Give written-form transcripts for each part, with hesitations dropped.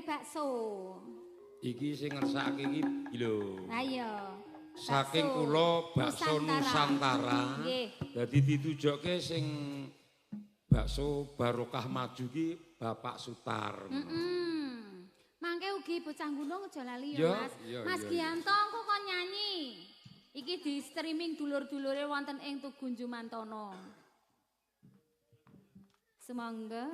bakso. Iki sing ngersakake iki lho. Ha iya. Saking kula bakso Nusantara. Nggih. Dadi ditujokke sing bakso barokah maju ki Bapak Sutar. Heeh. Mangke ugi bocah gunung aja lali ya, Mas. Mas Gianto engko kon nyanyi. Iki di streaming dulur-dulure wonten ing Tugu Jumantono. Semangga.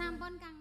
Sampun Kang.